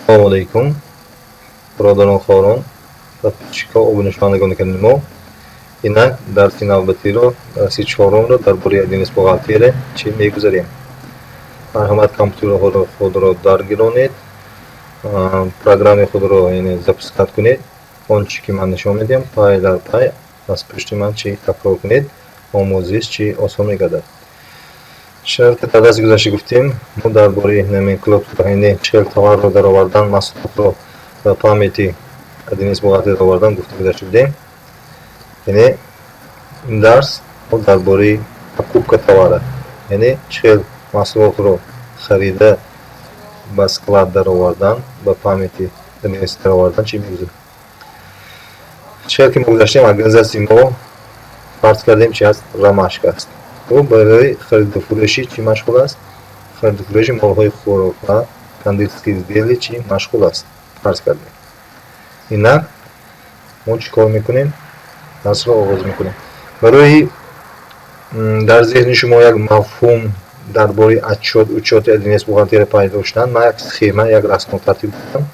Ассалому алайкум, бародарон, хоҳарон, подписчикҳо, обунашавандагони канали мо. Инак дарси навбатиро, дарси чорумро дар бораи 1С бухгалтерия чӣ мегузарем. Марҳамат, компютерҳоро худро даргиронед, программаи худро, яъне, запускать кунед. Он чӣ ки ман нишон медиҳам, пай дар пай аз пушти ман чӣ такрор кунед, омӯзиш чӣ осон мегардад. Шарте дар дарси гузашта гуфтем, мо дар бораи номенклатура, яъне чӣ хел товарро даровардан, маҳсулотро ба памяти 1С бухгалтерия даровардан гуфта гузашта будем. Яъне ин дарс мо дар бораи покупка товара, яъне чӣ хел маҳсулотро харида, ба склад даровардан, ба памяти 1С даровардан чӣ мегузарем. Чӣ хел ки мо гузаштем, организатсияи мо, фарз кардем, чи аст? «Ромашка» аст. Ӯ барои хариду фурӯши чӣ машғул аст? Хариду фурӯши молҳои хӯрока, кондитерские изделия чӣ машғул аст, фарз кардем. Инак мо чӣ кор мекунем? Дарсро оғоз мекунем. Барои дар зеҳни шумо як мафҳум дар бораи отчёт, учёти 1С бухгалтерия пайдо шудан, ман як схема, як расмо тартиб додам.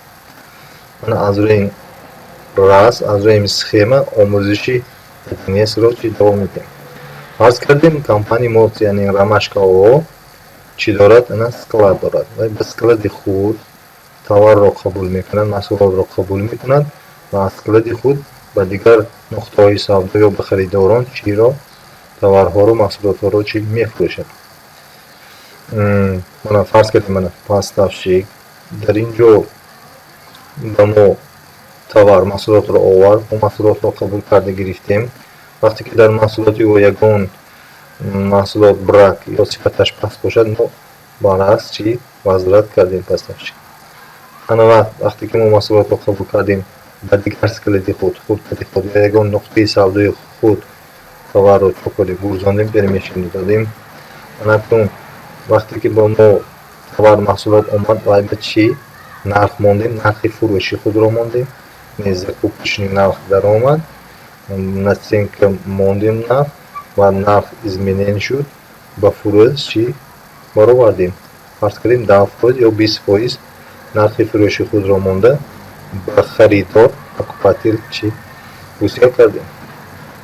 Ман аз рӯи расм, аз рӯи схема омӯзиши 1С-ро чӣ давом медиҳем. Фарз кардем, компанияи мо, яъне «Ромашка» ООО, чӣ дорад? Ана склад дорад ва ба склади худ товарро қабул мекунад, маҳсулотро қабул мекунад ва аз склади худ ба дигар нуқтаҳои савдо ё ба харидорон чиро, товарҳоро, маҳсулотҳоро чӣ мефурӯшад. Мана, фарз кардем, мана поставщик дар ин ҷо ба мо товар, маҳсулотро овард, мо маҳсулотро қабул карда гирифтем. Вақте ки дар маҳсулоти ӯ ягон маҳсулот брак ё сифаташ паст бошад, мо баръакс чӣ возврат кардем поставщик. Ана вақте ки мо маҳсулотро қабул кардем, ба дигар склади худ, хурдкади худ ё ягон нуқтаи савдои худ товарро чо кардем? Гурзондем, перемещение додем. Анакнун вақте ки ба мо товар, маҳсулот омад, вай ба чӣ нарх мондем? Нархи фурӯши худро мондем, закупочный нарх даромад, наценка мондем, нарх ва нарх изменение шуд, ба фурӯш чӣ баровардем? Фарз кардем, 10% ё 20% нархи фурӯши худро монда, ба харидор, покупатель чӣ гусел кардем.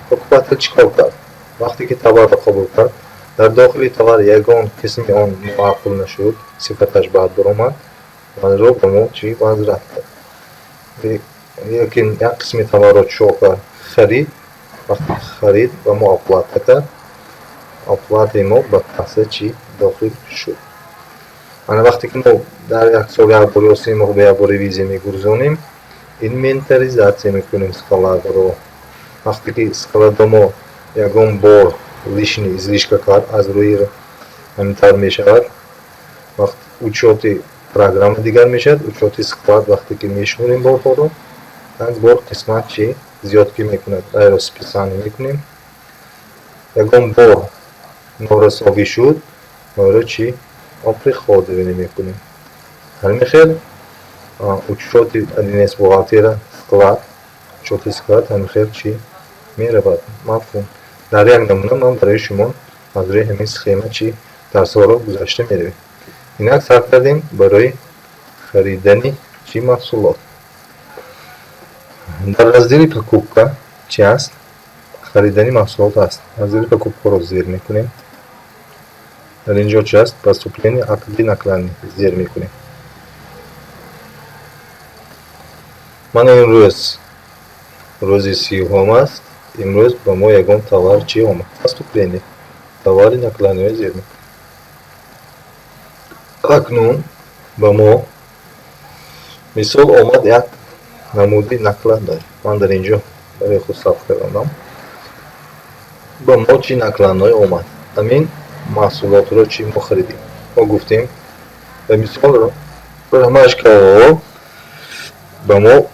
Покупатель чӣ кор кард? Вақте ки товарро қабул кард, дар дохили товар ягон қисми он маъқул нашуд, сифаташ бад баромад, вайро ба мо чӣ возврат кард. Лекин як қисми товарро чо кард? Харид. Вақте харид, ба мо оплата кард, оплатаи мо ба касса чӣ дохил шуд. Ана вақте ки мо дар як сол як бор ё 3 моҳ ба як бор ревизия мегузаронем, инвентаризатсия мекунем складро. Вақте ки складо мо ягон бор лишний, излишка кард, аз рӯи ҳамин тавр мешавад. Вақт учёти программа дигар мешавад, учёти склад. Вақте ки мешуморем борҳоро, як бор қисмат чӣ зиёд ки мекунад, вайро списание мекунем. Ягон бор норасогӣ шуд, вайро чӣ оприходование мекунем. Ҳамин хел учёти 1С бухгалтерия склад, учёти склад ҳамин хел чӣ меравад. Мафҳум? Дар як намуна ман барои шумо аз рӯи ҳамин схема чӣ дарсҳоро гузашта меравем. Инак сар кардем барои харидани чӣ? Маҳсулот. Дар раздели покупка чӣ аст? Харидани маҳсулот аст. Раздели покупкаро зер мекунем. Дар ин ҷо чи аст? Поступление акти накладных зер мекунем. Ман имрӯз рӯзи 30-ум аст. Имрӯз ба мо ягон товар чӣ омад? Поступление товари накладной зер мекунем. Акнун ба мо мисол омад як намуди накладной. Ман дар ин ҷо барои худ сабт кардам. Ба мо чӣ накладной омад? Ҳамин маҳсулотро чӣ мо харидем? Мо гуфтем, ба мисол, «Ромашка» ба мо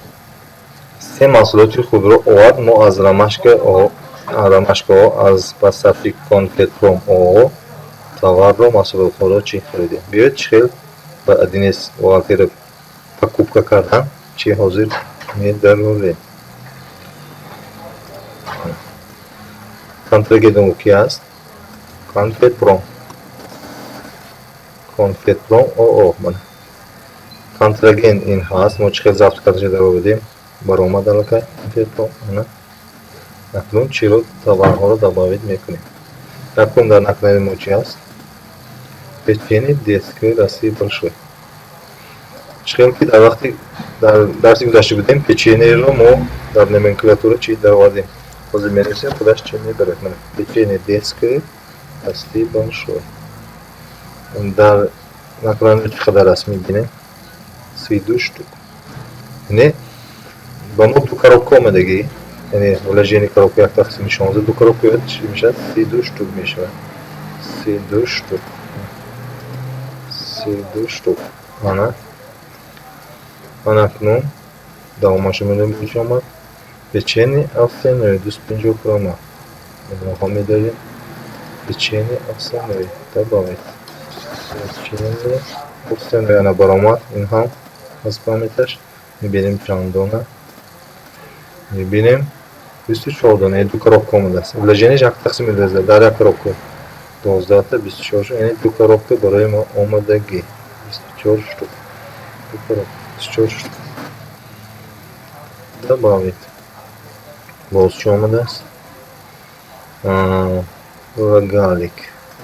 се маҳсулоти худро овард. Мо аз «Ромашка» аз поставщик «Конфетпром» ООО товарро, маҳсулотҳоро чӣ харидем. Биёед, чӣ хел ба 1С бухгалтерия покупка кардан чӣ ҳозир медарорем. Контрагентамо ки аст? «Конфетпром», «Конфетпром» ООО. Мана. Контрагент ин ҳаст, мо чӣ хел запись кардаша даровардем, баромад аллакай анкета. Ана акнун чиро, товарҳоро добавить мекунем. Якум дар накладной мо чӣ ҳаст? Печенье детское Расти большой. Чӣ хел ки дар вақти дар дарси гузашта будем, печеньеро мо дар номенклатура чӣ даровардем. Ҳозир менависем, худаш чӣ мебарад. Печенье детское Расти большой. Дар накладной чӣ қадар аст, мебинем? 32 штук. Яъне ба мо ду коробка омадагӣ, яъне вложение коробка як тақсими 16, ду коробка чӣ мешавад? 32 штук мешавад. 32 штук. 32 штук. Ана. Ана акнун давомашо медонем, чӣ омад? Печенье овсяное 250 грамма. Инҳо медорем. Печенье овсяное добавить. Печенье овсяное ана баромад. Ин ҳам аз памяташ. Мебинем, чанд дона. Мебинем, 24 дона, ду коробка омадааст. Вложениеш як тақсими 12, дар як коробка 12та, 24, яъне ду коробка барои мо омадагӣ. 24 штук. Ду коробка, 24 штук. Добавить. Боз чӣ омадааст? Рогалик.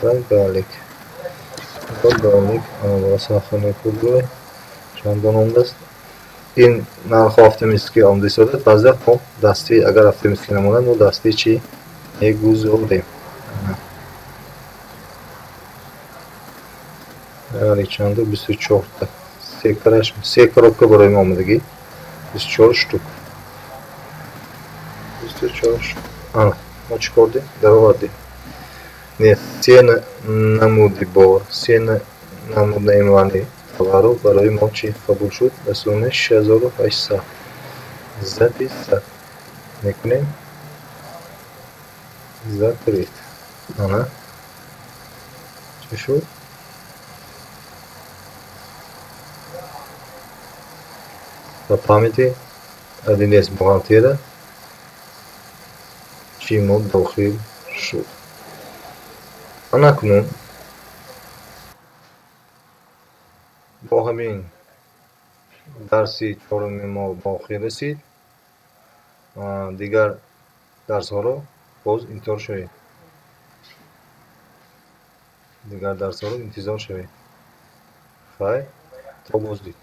Рогалик. Рогалик. Ана сахарный пудрой. Чанд дона омадааст? Ин нархҳо автоматически омода истодааст. Баъзе вақт мо дастӣ, агар автоматически намонад, мо дастӣ чӣ мегузорем. Рогалик чанду? 24та. Се караш, се коробка барои мо омадагӣ. 24 штук. 24 штук. Ана, мо чӣ кор дем? Даровардем. Не, се намуди бор, се намуд наименование товару барои мо чӣ қабул шуд? Ба суммаи 6800. Записать мекунем. Закрыть. Ана. Чӣ шуд? Ба памяти 1С бухгалтерия чӣ мо дохил шуд. Ана акнун бо ҳамин дарси чоруми мо ба охир расид. Дигар дарсҳоро боз интизор шавед. Дигар дарсҳоро интизор шавед. Хайр, то боздид.